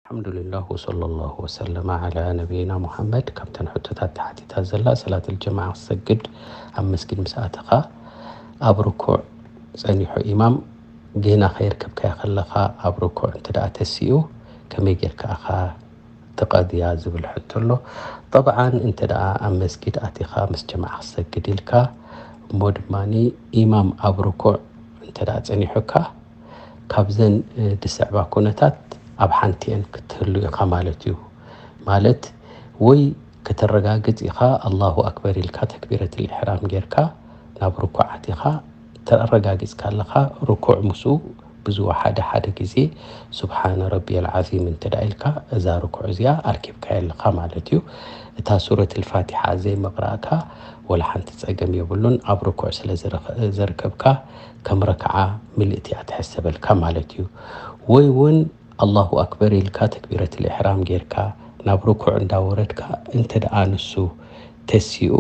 الحمد لله وصلى الله وسلم على نبينا محمد። ካብተን ሕቶታት ተሓቲታ ዘላ ሰላት الجماعة ክትሰግድ ኣብ መስጊድ ምስ ኣተኻ ኣብ ርኩዕ ጸኒሑ ኢማም ጌና ከየርከብካዮ ከለኻ ኣብ ርኩዕ እንተ ደኣ ተሲኡ ከመይ ጌርካ ኢኻ ትቐድያ ዝብል ሕቶ ኣሎ። ጠብዓን እንተ ደኣ ኣብ መስጊድ ኣቲኻ ምስ ጀማዓ ክትሰግድ ኢልካ እሞ ድማ ኢማም ኣብ ርኩዕ እንተ ደኣ ጸኒሑካ ካብዘን ድስዕባ ኩነታት ኣብ ሓንቲኤን ክትህሉ ኢኻ ማለት እዩ። ማለት ወይ ከተረጋግጽ ኢኻ ኣላሁ ኣክበር ኢልካ ተክቢረትል ኢሕራም ጌርካ ናብ ርኩዓት ኢኻ ተረጋጊጽካ ኣለኻ። ርኩዕ ምስኡ ብዝወሓደ ሓደ ግዜ ስብሓነ ረቢየል ዓዚም እንተ ደኣ ኢልካ እዛ ርኩዕ እዚኣ ኣርኪብካያ ኣለኻ ማለት እዩ። እታ ሱረት ልፋቲሓ ዘይምቕራእካ ወላ ሓንቲ ጸገም የብሉን። ኣብ ርኩዕ ስለ ዘርከብካ ከም ረክዓ ምልእቲ እያ ትሕሰበልካ ማለት እዩ። ወይ እውን ኣላሁ ኣክበር ኢልካ ተክቢረትል ኢሕራም ጌርካ ናብ ርኩዕ እንዳወረድካ እንተ ደኣ ንሱ ተሲኡ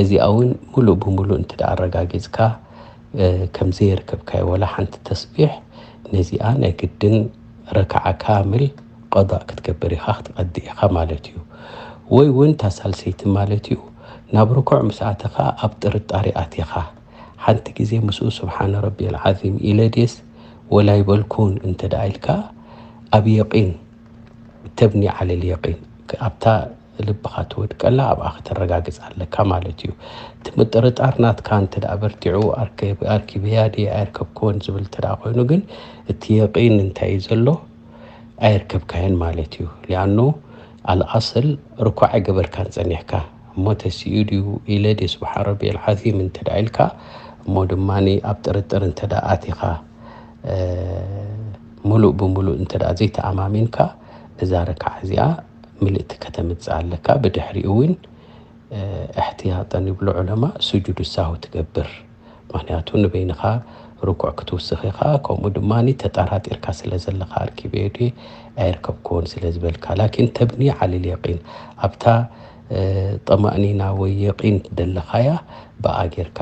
እዚኣ እውን ሙሉእ ብሙሉእ እንተ ደኣ ኣረጋጊጽካ ከም ዘየርከብካዮ ወላ ሓንቲ ተስቢሕ ነዚኣ ናይ ግድን ረክዓ ካምል ቀዳእ ክትገብር ኢኻ ክትቐዲ ኢኻ ማለት እዩ። ወይ እውን እታ ሳልሰይቲ ማለት እዩ ናብ ርኩዕ ምስ ኣተኻ ኣብ ጥርጣሬ ኣቲኻ ሓንቲ ግዜ ምስኡ ስብሓነ ረቢየል ዓዚም ኢለ ድየስ ወላ ኣይበልኩን እንተ ደኣ ኢልካ ኣብ የቂን ተብኒ ዓለል የቂን ኣብታ ልብኻ ትወድቀላ ኣብኣ ከተረጋግጽ ኣለካ ማለት እዩ። እቲ ምጥርጣር ናትካ እንተ ደኣ በርቲዑ ኣርኪበያ ድየ ኣየርከብክዎን ዝብል እንተ ደኣ ኮይኑ ግን እቲ የቂን እንታይ እዩ ዘሎ ኣየርከብካዮን ማለት እዩ። ሊኣኑ ኣልኣስል ርኩዕ ኣይገበርካን ጸኒሕካ እሞ ተሲኡ ድዩ ኢለ ድየ ስብሓን ረቢየል ዓዚም እንተ ደኣ ኢልካ እሞ ድማ ኣብ ጥርጥር እንተ ደኣ ኣቲኻ ሙሉእ ብሙሉእ እንተ ደኣ ዘይተኣማሚንካ እዛ ረክዓ እዚኣ ምልእቲ ከተምጽእ ኣለካ። ብድሕሪኡ እውን እሕትያጠን ይብሉ ዑለማ ስጁድ ሳሁ ትገብር። ምክንያቱ ንበይንኻ ርኩዕ ክትውስኽ ኢኻ፣ ከምኡ ድማ ተጠራጢርካ ስለ ዘለኻ ኣርኪበዮ ድየ ኣየርከብክዎን ስለ ዝበልካ። ላኪን ተብኒ ዓለል የቂን ኣብታ ጠማእኒና ወይ የቂን ደለኻያ ብኣ ጌርካ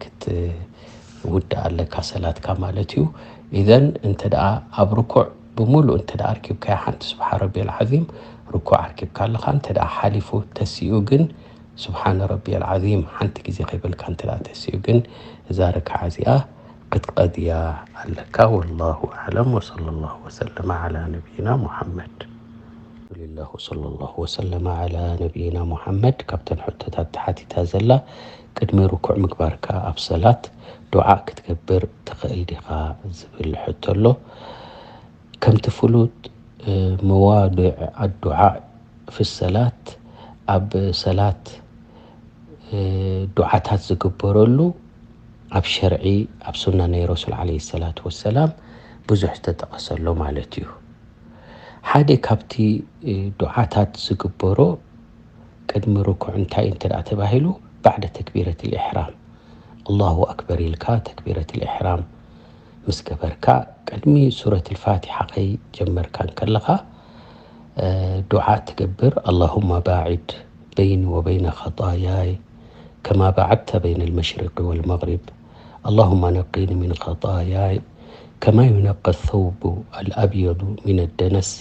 ክትውድእ ኣለካ ሰላትካ ማለት እዩ። ኢዘን እንተ ደኣ ኣብ ርኩዕ ብምሉእ እንተ ደኣ ኣርኪብካያ ሓንቲ ስብሓን ረቢየል ዓዚም ርኩዕ ኣርኪብካ ኣለኻ። እንተ ደኣ ሓሊፉ ተሲኡ ግን ስብሓነ ረቢየል ዓዚም ሓንቲ ግዜ ከይበልካ እንተ ደኣ ተሲኡ ግን እዛ ረክዓ እዚኣ ክትቀድያ ኣለካ። ወላሁ ኣዕለም ወሰለ ላሁ ወሰለመ ዓላ ነቢይና ሙሓመድ። ኣልሐምዱሊላህ ወሰለ ላሁ ወሰለመ ዓላ ነቢይና ሙሓመድ። ካብተን ሕቶታት ተሓቲታ ዘላ ቅድሚ ርኩዕ ምግባርካ ኣብ ሰላት ዱዓ ክትገብር ትኽእል ዲኻ ዝብል ሕቶ ኣሎ። ከምቲ ፍሉጥ መዋድዕ ኣዱዓ ፊ ሰላት ኣብ ሰላት ዱዓታት ዝግበረሉ ኣብ ሸርዒ ኣብ ሱና ናይ ረሱል ዓለይሂ ሰላቱ ወሰላም ብዙሕ ዝተጠቐሰሎ ማለት እዩ። ሓደ ካብቲ ዱዓታት ዝግበሮ ቅድሚ ርኩዕ እንታይ እንተ ደኣ ተባሂሉ ባዕደ ተክቢረት ልኢሕራም ኣላሁ ኣክበር ኢልካ ተክቢረት ልኢሕራም ምስ ገበርካ ቅድሚ ሱረት ልፋቲሓ ከይጀመርካ እንከለኻ ዱዓ ትገብር ኣላሁማ ባዒድ በይኒ ወበይነ ኸጣያይ ከማ ባዓድተ በይነ ልመሽሪቂ ወልመግሪብ ኣላሁማ ነቂኒ ሚን ኸጣያይ ከማ ዩነቀ ሰውቡ ኣልኣብየዱ ሚን ደነስ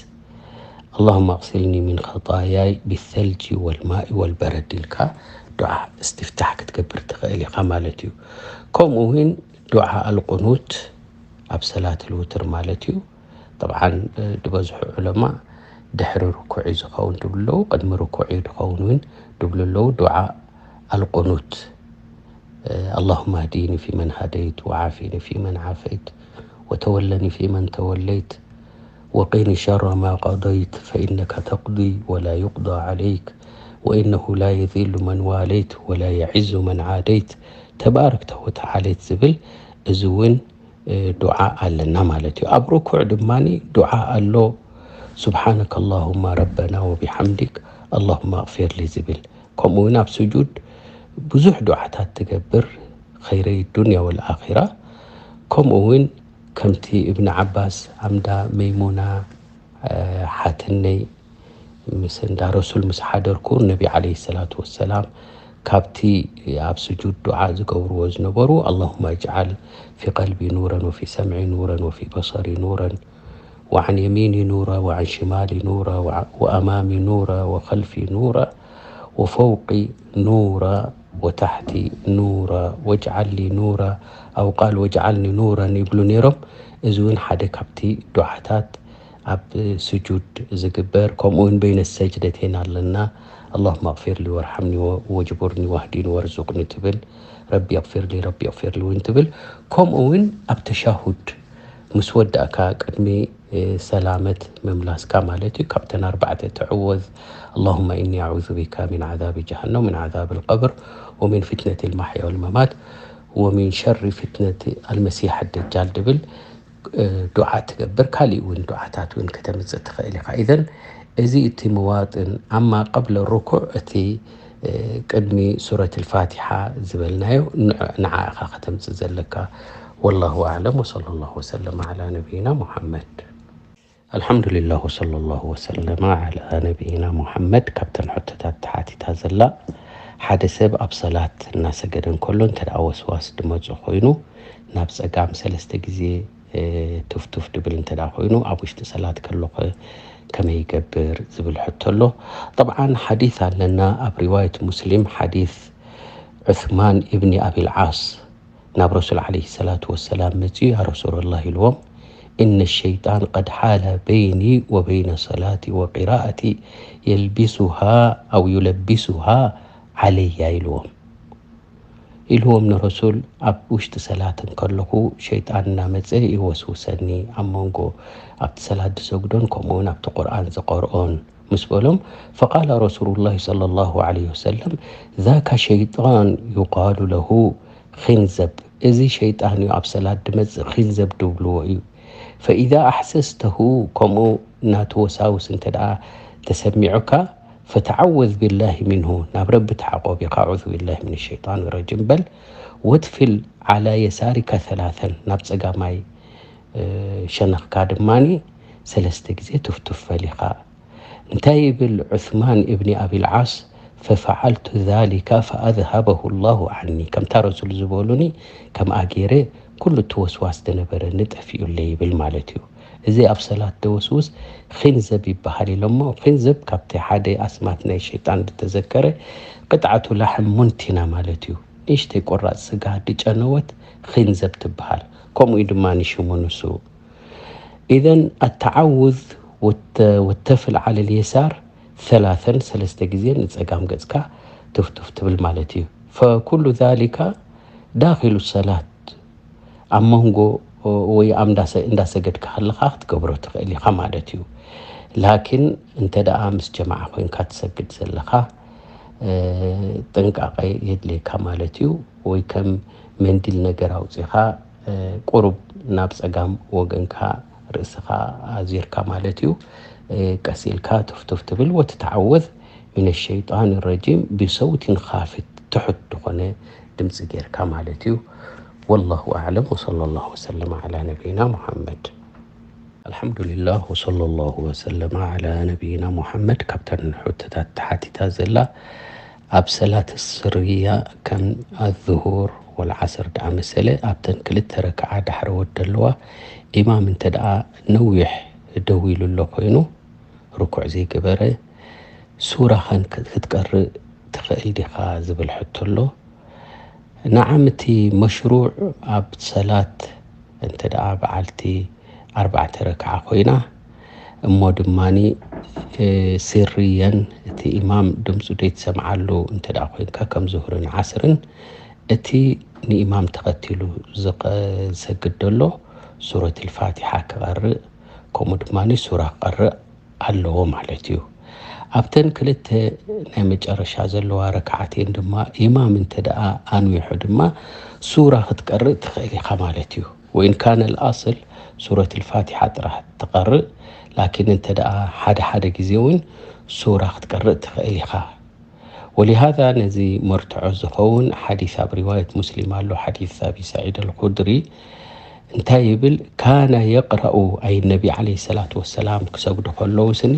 ኣላሁማ ኣቅሲልኒ ሚን ኸጣያይ ቢሰልጂ ወልማኢ ወልበረድ ኢልካ ዱዓ እስትፍታሕ ክትገብር ትኽእል ኢኻ ማለት እዩ። ከምኡ እውን ዱዓ ኣልቁኑት ኣብ ሰላት ልውትር ማለት እዩ። ጠብዓን ዝበዝሑ ዑለማ ድሕሪ ርኩዕ እዩ ዝኸውን ድብሉ ኣለዉ፣ ቅድሚ ርኩዕ እዩ ዝኸውን እውን ድብሉ ኣለዉ። ዱዓ ኣልቁኑት ኣላሁማ ህዲኒ ፊመን ሃደይት ወዓፊኒ ፊመን ዓፈይት ወተወለኒ ፊመን ተወለይት ወቂኒ ሸረ ማ ቀደይት ፈኢነካ ተቅዲ ወላ ዩቅዳ ዓለይክ ወኢነሁ ላ የዚሉ መን ዋለይት ወላ የዒዙ መን ዓደይት ተባረክተ ወተዓለይት ዝብል እዚ እውን ዱዓ ኣለና ማለት እዩ። ኣብ ርኩዕ ድማ ዱዓ ኣሎ ስብሓነከ ኣላሁማ ረበና ወቢሓምዲክ ኣላሁማ ኣቕፊርሊ ዝብል ከምኡ እውን ኣብ ስጁድ ብዙሕ ዱዓታት ትገብር ኸይረይ ዱንያ ወልኣኺራ። ከምኡ እውን ከምቲ እብኒ ዓባስ ኣምዳ መይሙና ሓትነይ ምስ እንዳ ረሱል ምስ ሓደርኩ ነቢ ዓለይሂ ሰላቱ ወሰላም ካብቲ ኣብ ስጁድ ዱዓ ዝገብርዎ ዝነበሩ ኣላሁማ እጅዓል ፊ ቀልቢ ኑረን ወፊ ሰምዒ ኑረን ወፊ በሰሪ ኑረን وعن يميني نورا وعن شمالي نورا وع- وأمامي نورا وخلفي نورا وفوقي نورا وتحتي نورا واجعل لي نورا أو قال واجعلني نورا ይብሉ ነይሮም። እዚ እውን ሓደ ካብቲ ዱዓታት ኣብ ስጁድ ዝግበር፣ ከምኡ እውን በይነ ሰጅደቴን ኣለና። اللهم اغفر لي وارحمني و- واجبرني واهدني وارزقني ትብል፣ ረቢ اغفر لي ረቢ اغفر لي እውን ትብል። ከምኡ እውን ኣብ ተሻሁድ ምስ ወዳእካ ቅድሚ ሰላመት ምምላስካ ማለት እዩ። ካብተን ኣርባዕተ ትዕወዝ اللهم إني أعوذ بك من عذاب جهنم ومن عذاب القبر ومن فتنة المحيا والممات ومن شر فتنة المسيح الدجال ድብል ዱዓ ትገብር። ካሊእ እውን ዱዓታት እውን ከተምፅእ ትኽእል ኢኻ። ኢዘን እዚ እቲ መዋጥን ኣማ ቀብለ ርኩዕ እቲ ቅድሚ ሱረት ልፋቲሓ ዝበልናዮ ንዓ ኢኻ ከተምፅእ ዘለካ። ወላሁ ኣዕለም ወሰለ ላሁ ወሰለም ዓላ ነቢይና ሙሓመድ። ኣልሓምዱሊላህ ወሰለ ላሁ ወሰለማ ዓላ ነቢይና ሙሓመድ። ካብተን ሕቶታት ተሓቲታ ዘላ ሓደ ሰብ ኣብ ሰላት እናሰገደ እንከሎ እንተ ደኣ ወስዋስ ድመፁ ኮይኑ ናብ ፀጋም ሰለስተ ግዜ ቱፍቱፍ ድብል እንተ ደኣ ኮይኑ ኣብ ውሽጢ ሰላት ከሎ ከ ከመይ ይገብር ዝብል ሕቶ ኣሎ። ጠብዓን ሓዲት ኣለና ኣብ ሪዋየት ሙስሊም ሓዲት ዑስማን ኢብኒ ኣቢል ዓስ ናብ ረሱል ዓለይሂ ሰላቱ ወሰላም መፂኡ ያ ረሱለላህ ኢልዎም إن الشيطان قد حال بيني وبين صلاتي وقراءتي يلبسها أو يلبسها علي ኢልዎም ኢልዎም ንረሱል ኣብ ውሽጢ ሰላት እንከለኹ ሸይጣን እናመፀ ይወስውሰኒ ኣብ መንጎ ኣብቲ ሰላት ዝሰግዶን ከምኡ እውን ኣብቲ ቁርኣን ዝቐርኦን ምስ በሎም فقال رسول الله صلى الله عليه وسلم ذاك شيطان يقال له خنزب እዚ ሸይጣን እዩ ኣብ ሰላት ድመፅእ ኺንዘብ ድብልዎ እዩ فإذا أحسسته ከምኡ ናቱ ወሳውስ እንተ ደኣ ተሰሚዑካ فتعوذ بالله منه ናብ ረቢ ተዓቆብ ኢኻ أعوذ بالله من الشيطان الرجيم በል وادفل على يسارك ثلاثا ናብ ፀጋማይ ሸነኽካ ድማ ሰለስተ ግዜ ቱፍቱፍ በል ኢኻ እንታይ ይብል ዑስማን እብኒ ኣቢል ዓስ ففعلت ذلك فأذهبه الله عني ከምታ ረሱል ዝበሉኒ ከምኣ ገይረ ኩሉ እቲ ወስዋስ ዝነበረኒ ጠፊኡለይ ይብል ማለት እዩ እዚ ኣብ ሰላት ደወስውስ ኺንዘብ ይበሃል ኢሎሞ ኺንዘብ ካብቲ ሓደ ኣስማት ናይ ሸይጣን ዝተዘከረ ቅጥዓቱ ላሕም ሙንቲና ማለት እዩ ንእሽተይ ቁራፅ ስጋ ድጨነወት ኺንዘብ ትበሃል ከምኡ እዩ ድማ ንሽሙ ንሱ إذا التعوذ والتفل على اليسار ثلاثا ሰለስተ ግዜ ንፀጋም ገፅካ ትፍቱፍ ትብል ማለት እዩ فكل ذلك داخل الصلاة ኣብ መንጎ ወይ ኣብ እንዳሰገድካ ከለኻ ክትገብሮ ትኽእል ኢኻ ማለት እዩ ላኪን እንተ ደኣ ምስ ጀማዓ ኮይንካ ትሰግድ ዘለኻ ጥንቃቐ የድልየካ ማለት እዩ ወይ ከም መንዲል ነገር ኣውፂኻ ቁሩብ ናብ ፀጋም ወገንካ ርእስኻ ኣዚርካ ማለት እዩ ቀስ ኢልካ ትፍቱፍ ትብል ወትተዓወዝ من الشيطان الرجيم بصوت خافت ትሑት ዝኾነ ድምፂ ጌርካ ማለት እዩ والله أعلم وصلى الله وسلم على نبينا محمد ኣልሓምዱሊላህ ወሰለ ላሁ ወሰለማ ዓላ ነቢይና ሙሓመድ ካብተን ሕቶታት ተሓቲታ ዘላ ኣብ ሰላት ስርያ ከም ኣዙሁር ወልዓስር ደኣመሰለ ኣብተን ክልተ ረክዓ ዳሕረወት ደለዋ ኢማም እንተ ደኣ ነዊሕ ደው ኢሉ ኣሎ ኮይኑ ርኩዕ ዘይገበረ ሱራ ኸን ክትቀርእ ትኽእል ዲኻ ዝብል ሕቶ ኣሎ። ነዓም እቲ መሽሩዕ ኣብ ሰላት እንተ ደኣ በዓልቲ ኣርባዕተ ረክዓ ኮይና እሞ ድማ ስርየን እቲ ኢማም ድምፁ ዘይትሰምዓሉ እንተ ደኣ ኮይንካ ከም ዙህርን ዓስርን እቲ ንኢማም ተኸቲሉ ዝሰግድ ዘሎ ሱረት ልፋቲሓ ክቐርእ ከምኡ ድማ ሱራ ክቐርእ ኣለዎ ማለት እዩ። ኣብተን ክልተ ናይ መጨረሻ ዘለዋ ረክዓተይን ድማ ኢማም እንተ ደኣ ኣንዊሑ ድማ ሱራ ክትቀርእ ትኽእል ኢኻ ማለት እዩ። ወኢን ካነ ልኣስል ሱረት ልፋቲሓ ጥራሕ ትቐርእ፣ ላኪን እንተ ደኣ ሓደ ሓደ ግዜ እውን ሱራ ክትቀርእ ትኽእል ኢኻ። ولهذا ነዚ መርትዖ ዝኸውን ሓዲስ ኣብ ሪዋየት ሙስሊም ኣሎ፣ ሓዲስ ኣቢ ሰዒድ ኣልኹድሪ እንታይ ይብል? ካነ የቅረኡ ኣይ ነቢ ዓለይሂ ሰላቱ ወሰላም ክሰግዱ ከለዉ ስኒ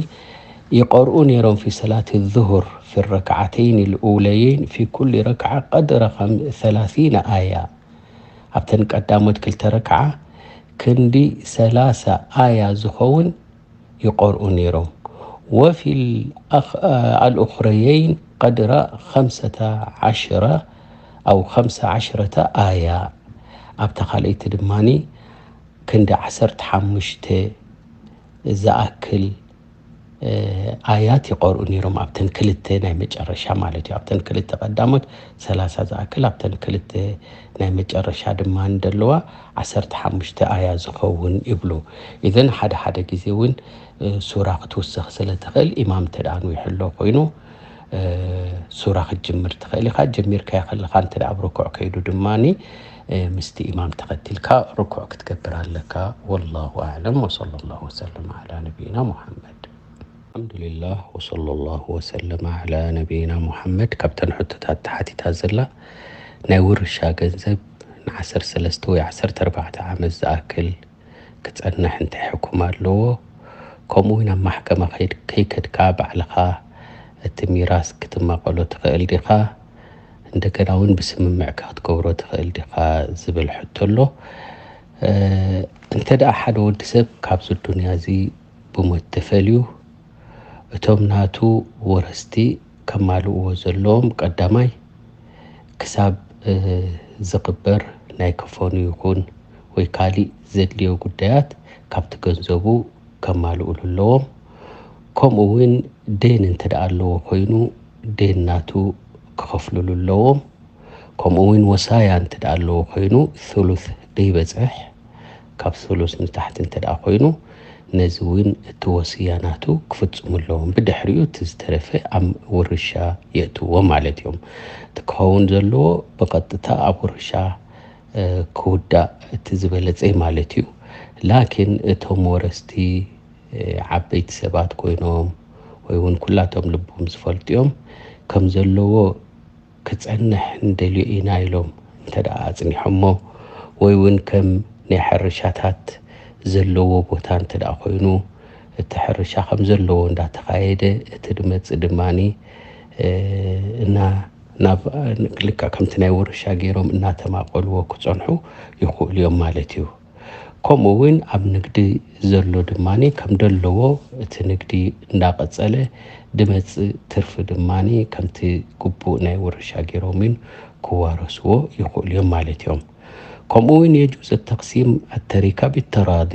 ይቀርኡ ነይሮም ፊ ሰላት ዙሁር ፊ ረክዓተይን ልኡለየይን ፊ ኩል ረክዓ ቀድረ ሰላሲነ ኣያ ኣብተን ቀዳሞት ክልተ ረክዓ ክንዲ ሰላሳ ኣያ ዝኸውን ይቐርኡ ነይሮም። ወፊ ኣልኡኽረየይን ቀድራ ኸምሰተ ዓሽረ ኣው ኸምሰ ዓሽረተ ኣያ፣ ኣብታ ካልኣይቲ ድማኒ ክንዲ ዓሰርተ ሓሙሽተ ዝኣክል ኣያት ይቐርኡ ነይሮም ኣብተን ክልተ ናይ መጨረሻ ማለት እዩ። ኣብተን ክልተ ቀዳሞት ሰላሳ ዝኣክል፣ ኣብተን ክልተ ናይ መጨረሻ ድማ እንደለዋ ዓሰርተ ሓሙሽተ ኣያ ዝኸውን ይብሉ። ኢዘን ሓደ ሓደ ግዜ እውን ሱራ ክትውስኽ ስለ ትኽእል፣ ኢማም እንተ ደኣ ንዊሑ ኣሎ ኮይኑ ሱራ ክትጅምር ትኽእል ኢኻ። ጀሚርካዮ ከለኻ እንተ ደኣ ኣብ ርኩዕ ከይዱ ድማኒ ምስቲ ኢማም ተኸቲልካ ርኩዕ ክትገብር ኣለካ። ወላሁ ኣዕለም ወሰለ ላሁ ወሰለም ዓላ ነቢይና ሙሓመድ። ኣልሓምዱሊላህ ወሰለ ላሁ ወሰለም ዓላ ነቢይና ሙሓመድ። ካብተን ሕቶታት ተሓቲታ ዘላ ናይ ውርሻ ገንዘብ ንዓሰርተ ሰለስተ ወይ ዓሰርተ ኣርባዕተ ዓመት ዝኣክል ክጸንሕ እንታይ ሕኩም ኣለዎ? ከምኡ እውን ኣብ ማሕከማ ከይድ- ከይከድካ ባዕልኻ እቲ ሚራስ ክትማቐሎ ትኽእል ዲኻ? እንደገና እውን ብስምምዕካ ክትገብሮ ትኽእል ዲኻ? ዝብል ሕቶ ኣሎ። እ፣ እንተ ደኣ ሓደ ወዲ ሰብ ካብዚ ዱንያ እዚ ብሞት ተፈልዩ፣ እቶም ናቱ ወረስቲ ከማልእዎ ዘለዎም፣ ቀዳማይ ክሳብ እ፣ ዝቕበር ናይ ከፈኑ ይኹን ወይ ካሊእ ዘድልዮ ጉዳያት ካብቲ ገንዘቡ ከማልኡሉ ኣለዎም። ከምኡ እውን ዴን እንተ ደኣ ኣለዎ ኮይኑ ዴን ናቱ ክኸፍሉሉ ኣለዎም። ከምኡ እውን ወሳያ እንተ ደኣ ኣለዎ ኮይኑ ثلث ደይበጽሕ፣ ካብ ثلث ንታሕቲ እንተ ደኣ ኮይኑ ነዚ እውን እቲ ወስያ ናቱ ክፍጽሙ ኣለዎም። ብድሕሪኡ እቲ ዝተረፈ ኣብ ውርሻ የእትዎ ማለት እዮም። እቲ ክኸውን ዘለዎ ብቐጥታ ኣብ ውርሻ እ፣ ክውዳእ እቲ ዝበለጸ ማለት እዩ። ላኪን እቶም ወረስቲ እ፣ ዓበይቲ ሰባት ኮይኖም ወይ እውን ኩላቶም ልቦም ዝፈልጡ እዮም፣ ከም ዘለዎ ክጸንሕ እንደልዮ ኢና ኢሎም እንተ ደኣ ኣጽኒሖሞ፣ ወይ እውን ከም ናይ ሕርሻታት ዘለዎ ቦታ እንተ ደኣ ኮይኑ፣ እቲ ሕርሻ ከም ዘለዎ እንዳተኻየደ፣ እቲ ድመጽእ ድማኒ እ፣ እና ናብ ልክዕ ከምቲ ናይ ውርሻ ገይሮም እናተማቐልዎ ክጸንሑ ይኽእሉ እዮም ማለት እዩ። ከምኡ እውን ኣብ ንግዲ ዘሎ ድማኒ ከም ደለዎ እቲ ንግዲ እንዳቐጸለ ድመጽእ ትርፊ ድማኒ ከምቲ ግቡእ ናይ ውርሻ ገይሮም እውን ክዋረስዎ ይኽእሉ እዮም ማለት እዮም። ከምኡ እውን የጁዝ ተቅሲም ኣተሪካ ቢተራዲ፣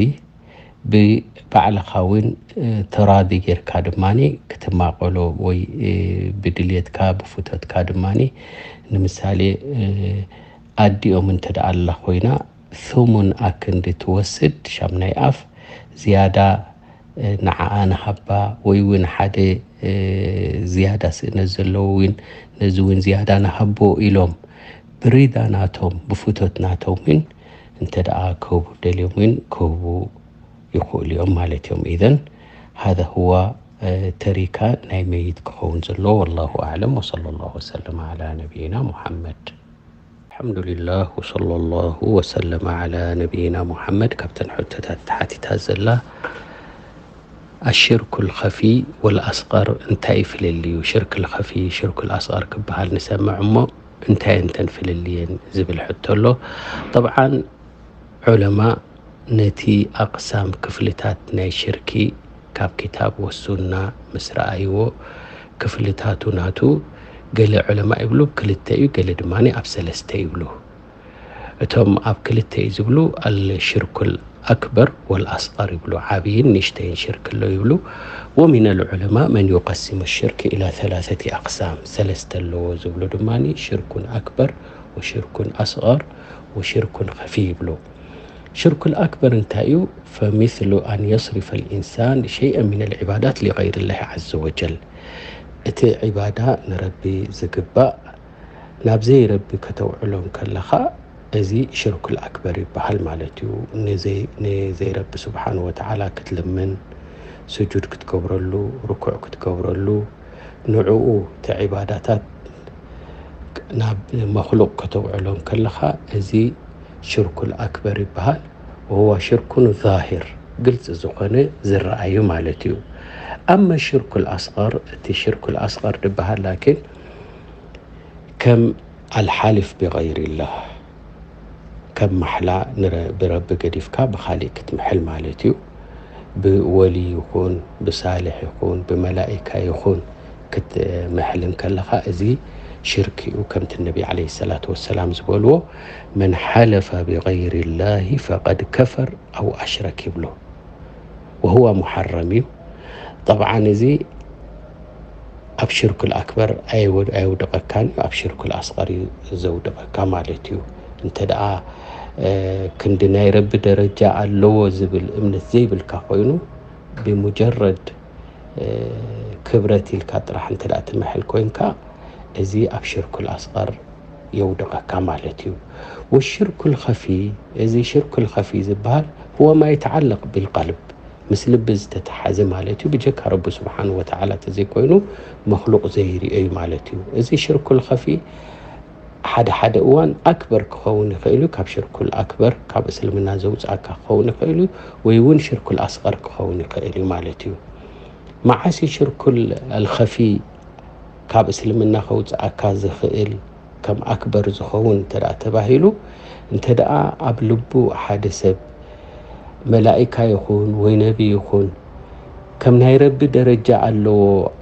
ብባዕልኻ እውን እ፣ ተራዲ ጌርካ ድማኒ ክትማቐሎ ወይ እ፣ ብድልየትካ ብፍቶትካ ድማኒ ንምሳሌ እ፣ ኣዲኦም እንተ ደኣ ኣላ ኮይና ثمن ኣክንዲ ትወስድ ሻምናይ ኣፍ ዝያዳ እ፣ ንዓኣ ንሃባ ወይ እውን ሓደ እ፣ ዝያዳ ስእነት ዘለዎ እውን ነዚ እውን ዝያዳ ንሃቦ ኢሎም ብሪዳ ናቶም ብፍቶት ናቶም እውን እንተ ደኣ ክህቡ ደልዮም እውን ክህቡ ይኽእሉ እዮም ማለት እዮም። ኢዘን ሃذا هو ተሪካ ናይ መይት ክኸውን ዘለዎ። ወላሁ ኣዕለም ወሰለ ላሁ ወሰለም ዓላ ነቢይና ሙሓመድ። ኣልሓምዱሊላህ ወሰለ ላሁ ወሰለም ዓላ ነቢይና ሙሓመድ። ካብተን ሕቶታት ተሓቲታ ዘላ ኣሽርኩል ኸፊ ወልኣስቐር እንታይ እዩ ፍልልዩ? ሽርክል ኸፊ ሽርኩል ኣስቐር ክበሃል ንሰምዕ እሞ እንታይ እንተን ፍልልየን ዝብል ሕቶ ኣሎ። ጠብዓን ዑለማ ነቲ ኣቕሳም ክፍልታት ናይ ሽርኪ ካብ ኪታብ ወሱና ምስ ረኣይዎ ክፍልታቱ ናቱ ገለ ዑለማ ይብሉ ክልተ እዩ፣ ገለ ድማ ኣብ ሰለስተ ይብሉ። እቶም ኣብ ክልተ እዩ ዝብሉ ኣልሽርኩል ኣክበር ወልኣስቀር ይብሉ፣ ዓብይን ንእሽተይን ሽርክ ኣሎ ይብሉ። ወሚነል ዑለማ መን ዩቀሲሙ ሽርክ ኢላ ተላተቲ ኣቅሳም፣ ሰለስተ ኣለዎ ዝብሉ ድማ ሽርኩን ኣክበር ወሽርኩን ኣስቀር ወሽርኩን ከፊ ይብሉ። ሽርኩል ኣክበር እንታይ እዩ? ፈሚስሉ ኣን የስሪፈ ልኢንሳን ሸይአን ሚነል ዒባዳት ሊገይር ላሂ ዓዘ ወጀል፣ እቲ ዒባዳ ንረቢ ዝግባእ ናብ ዘይረቢ ከተውዕሎ እንከለኻ፣ እዚ ሽርኩል ኣክበር ይበሃል ማለት እዩ። ንዘይ-፣ ንዘይረቢ ስብሓን ወተዓላ ክትልምን፣ ስጁድ ክትገብረሉ፣ ርኩዕ ክትገብረሉ፣ ንዕኡ እቲ ዒባዳታት ናብ መክሉቅ ከተውዕሎ እንከለኻ፣ እዚ ሽርኩል ኣክበር ይበሃል። ወሁዋ ሽርኩን ዛሂር፣ ግልፂ ዝኾነ ዝረኣዩ ማለት እዩ። ኣመ ሽርኩል ኣስቀር፣ እቲ ሽርኩል ኣስቀር ዝበሃል ላኪን ከም ኣልሓሊፍ ቢገይሪላህ፣ ከም ማሕላ ንረ-፣ ብረቢ ገዲፍካ ብኻሊእ ክትምሕል ማለት እዩ። ብወሊ ይኹን፣ ብሳልሕ ይኹን፣ ብመላኢካ ይኹን ክትምሕል እንከለኻ፣ እዚ ሽርክ እዩ። ከምቲ ነቢ ዓለይሂ ሰላቱ ወሰላም ዝበልዎ፣ "መን ሓለፈ ብገይሪ ላሂ ፈቀድ ከፈር ኣው ኣሽረክ" ይብሎ። ወሁወ ሙሓረም እዩ። ጠብዓን እዚ ኣብ ሽርኩል ኣክበር ኣየወድ-፣ ኣየውድቐካን እዩ፣ ኣብ ሽርኩል ኣስቐር እዩ ዘውድቐካ ማለት እዩ። እንተ ደኣ፣ እ፣ ክንዲ ናይ ረቢ ደረጃ ኣለዎ ዝብል እምነት ዘይብልካ ኮይኑ፣ ብሙጀረድ፣ እ፣ ክብረት ኢልካ ጥራሕ እንተ ደኣ ትምሕል ኮይንካ፣ እዚ ኣብ ሽርኩል ኣስቐር የውድቐካ ማለት እዩ። ወሽርኩል ኸፊ፣ እዚ ሽርኩል ኸፊ ዝበሃል፣ ሁወ ማ የተዓለቅ ቢልቀልብ፣ ምስ ልቢ ዝተተሓዘ ማለት እዩ። ብጀካ ረቢ ስብሓን ወተዓላ ተዘይኮይኑ መክሉቅ ዘይርእዮ እዩ ማለት እዩ። እዚ ሽርኩል ኸፊ ሓደ ሓደ እዋን ኣክበር ክኸውን ይኽእል እዩ፣ ካብ ሽርኩል ኣክበር፣ ካብ እስልምና ዘውፅኣካ ክኸውን ይኽእል እዩ፣ ወይ እውን ሽርኩል ኣስቐር ክኸውን ይኽእል እዩ ማለት እዩ። መዓስ እዩ ሽርኩል ኣልኸፊ ካብ እስልምና ከውፅኣካ ዝኽእል፣ ከም ኣክበር ዝኸውን እንተ ደኣ ተባሂሉ፣ እንተ ደኣ ኣብ ልቡ ሓደ ሰብ መላኢካ ይኹን ወይ ነቢ ይኹን ከም ናይ ረቢ ደረጃ ኣለዎ፣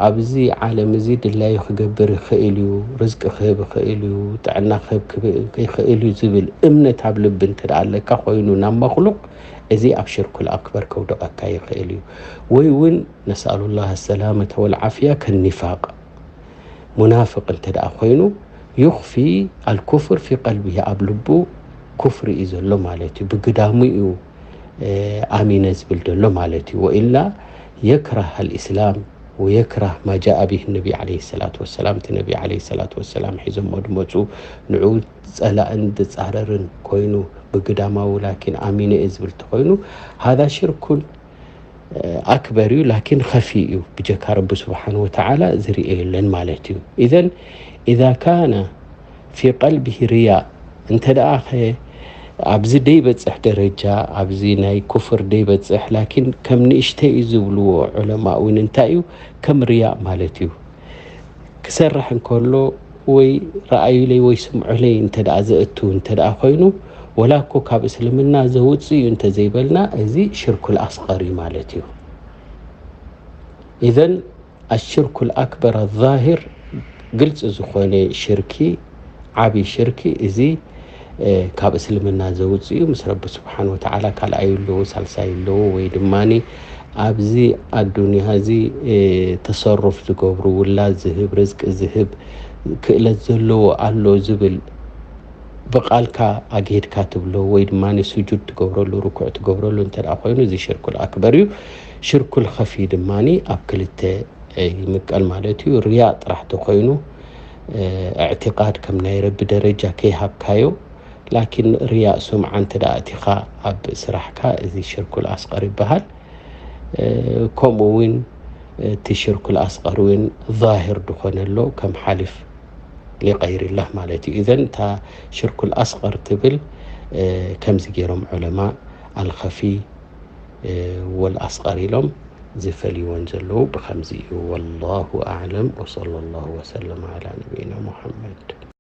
ኣብዚ ዓለም እዚ ድላዩ ክገብር ይኽእል እዩ፣ ርዝቂ ክህብ ይኽእል እዩ፣ ጥዕና ክህብ ክብ-፣ ይኽእል እዩ ዝብል እምነት ኣብ ልቢ እንተ ደኣ ኣለካ ኮይኑ ናብ መክሉቅ፣ እዚ ኣብ ሽርኩል ኣክበር ከውድቐካ ይኽእል እዩ። ወይ እውን ነስኣሉላህ ሰላመተ ወልዓፍያ ከኒፋቅ፣ ሙናፍቅ እንተ ደኣ ኮይኑ፣ ዩኽፊ ኣልኩፍር ፊ ቀልቢሂ፣ ኣብ ልቡ ኩፍሪ እዩ ዘሎ ማለት እዩ። ብግዳሙ እዩ፣ እ፣ ኣሚነ ዝብል ዘሎ ማለት እዩ። ወኢላ የክራህ ኣልእስላም ወየክራህ ማ ጃአ ቢሂ ነቢ ዓለይሂ ሰላቱ ወሰላም፣ እቲ ነቢ ዓለይሂ ሰላቱ ወሰላም ሒዞሞ ድመፁ ንዑ ጸላእን ዝጻረርን ኮይኑ ብግዳማዊ ላኪን ኣሚነ እየ ዝብል ተኾይኑ፣ ሃዛ ሽርኩን፣ እ፣ ኣክበር እዩ፣ ላኪን ኸፊ እዩ። ብጀካ ረቢ ስብሓን ወተዓላ ዝርኤ የለን ማለት እዩ። ኢዘን፣ ኢዛ ካነ ፊ ቀልቢሂ ርያእ፣ እንተ ደኣ ኸ ኣብዚ ደይበጽሕ ደረጃ፣ ኣብዚ ናይ ኩፍር ደይበጽሕ፣ ላኪን ከም ንእሽተይ እዩ ዝብልዎ ዑለማ እውን እንታይ እዩ? ከም ርያእ ማለት እዩ። ክሰርሕ እንከሎ ወይ ረኣዩለይ ወይ ስምዑለይ እንተ ደኣ ዘእቱ እንተ ደኣ ኮይኑ፣ ወላ እኮ ካብ እስልምና ዘውጽእ እዩ እንተ ዘይበልና፣ እዚ ሽርኩል ኣስቐር እዩ ማለት እዩ። ኢዘን ኣሽርኩል ኣክበር ኣዛሂር፣ ግልጺ ዝኾነ ሽርኪ፣ ዓቢ ሽርኪ፣ እዚ፣ እ፣ ካብ እስልምና ዘውጽእ እዩ። ምስ ረቢ ስብሓን ወተዓላ ካልኣይ ኣለዎ፣ ሳልሳይ ኣለዎ፣ ወይ ድማኒ ኣብዚ ኣዱንያ እዚ፣ እ፣ ተሰሩፍ ዝገብሩ፣ ውላድ ዝህብ፣ ርዝቂ ዝህብ፣ ክእለት ዘለዎ ኣሎ ዝብል ብቃልካ ኣግሂድካ ትብሎ ወይ ድማ ስጁድ ትገብረሉ፣ ርኩዕ ትገብረሉ እንተ ደኣ ኮይኑ፣ እዚ ሽርኩል ኣክበር እዩ። ሽርኩል ኸፊ ድማ ኣብ ክልተ ይምቀል ማለት እዩ። ርያእ ጥራሕ ተኾይኑ፣ እ፣ እዕቲቃድ ከም ናይ ረቢ ደረጃ ከይሃብካዮ፣ ላኪን ርያእ ሱምዓ እንተ ደኣ ኣእቲኻ ኣብ ስራሕካ፣ እዚ ሽርኩል ኣስቀር ይበሃል። እ፣ ከምኡ እውን እቲ ሽርኩል ኣስቀር እውን ዛሂር ድኾነ ኣሎ፣ ከም ሓሊፍ ሊቀይሪላህ ማለት እዩ። ኢዘን እታ ሽርኩል ኣስቀር ትብል፣ እ፣ ከምዚ ገይሮም ዑለማ ኣልኸፊ፣ እ፣ ወልኣስቀር ኢሎም ዝፈልይወን ዘለዉ ብኸምዚ እዩ። ወላሁ ኣዕለም ወሰለ ላሁ ወሰለም ዓላ ነቢይና ሙሐመድ።